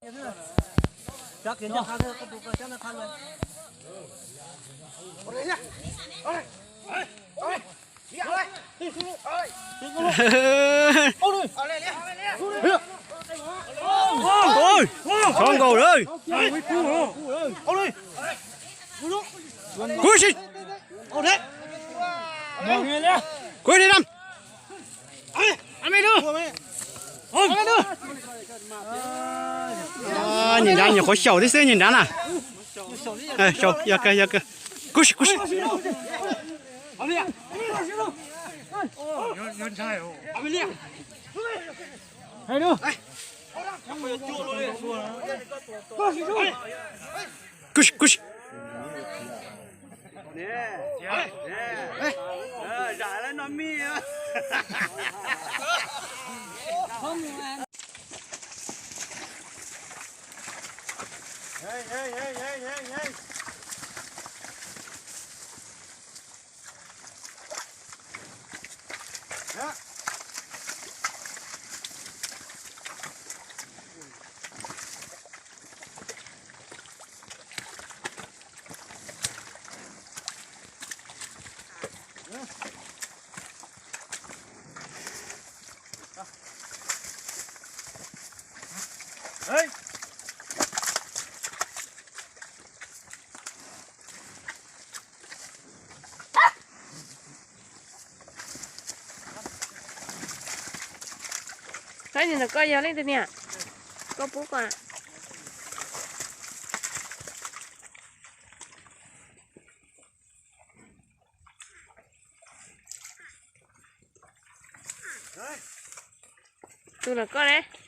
Ui, txhob nkaus lawm. Kuv si. Kuv si năm. Nyem nrad nyem qhuav xyaum tib xwb nyem nrad na. Xyaum yog kawg yog kawg. Kuv si kuv si. Kuv si kuv si. Saib ntawm koj yog leej twg niam, koj pub koj. Tus ntawm koj ne?